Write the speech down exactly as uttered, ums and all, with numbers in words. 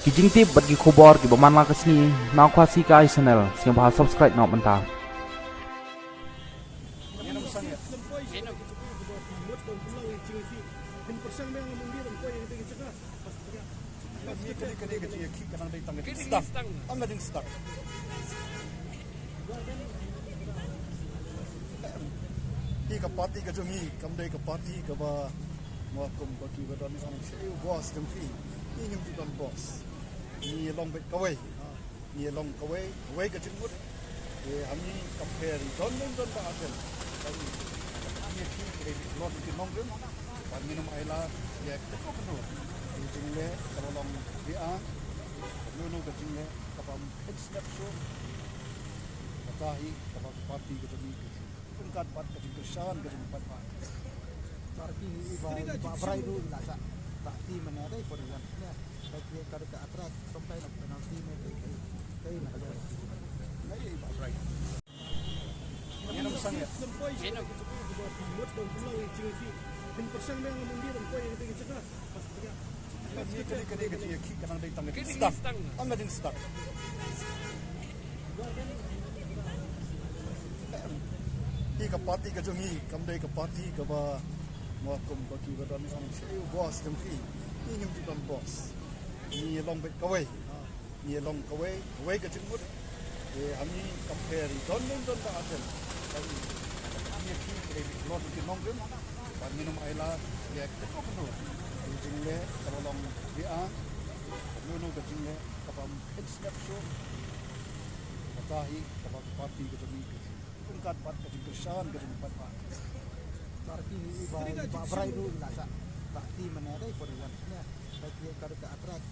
Ki jingtip bad ki khubor kiba man la ka sngi na Khasi Kai Channel, sngewbha subscribe noh mynta. Hi ka party ka jong ngi kam dei ka party kaba, mo, kum ba ki ba don, ngi ong sha u boss jong phi. Ngi ngim ju don boss. Ngi long beit kawei. Ngi long kawei, kawei ka jingmut. Te ha ngi kam pher, don ne don ba aten. Ka ngi, ngi ki, ki lot ki nongrim. Ba ngin ym ailad ïa kito kito ki jingleh kaba long biang. Kano kano ka jingleh kaba ym pynstep shuh. Kata hi kaba ka party ka jong ngi ka jingpynkat bad ka jingkyrshan ka jong ngi paidbah. Party hi iba, iba brai ruh i la shah. Party mane dei for example, ne. Ka, ka, ka attract some kind of penalty ne, dei, dei, dei na ka jong ngi. Ngai iba brai. Kane, kane, kane, kane, kane, kane, kane, kane, kane, staff. Tang ka jing staff. Hi ka party ka jong ngi, kam dei ka party kaba, mo, kum ba ki ba don, ngi ong sha u boss jong phi. Ngi ngim ju don boss. Ngi long beit kawei. Ngi long kawei, kawei ka jingmut. Te ha ngi kam pher, don ne don ba aten. Ka ngi, ngi ki, ki lot ki nongrim. Ba ngin ym ailad ïa kito kito ki jingleh kaba long biang. Kano kano ka jingleh kaba ym pynstep shuh. Kata hi kaba ka party ka jong ngi ka jingpynkat bad ka jingkyrshan ka jong ngi paidbah. Party hi iba, iba brai ruh i la shah. Party mane dei for example, ne. Ka, ka, ka attract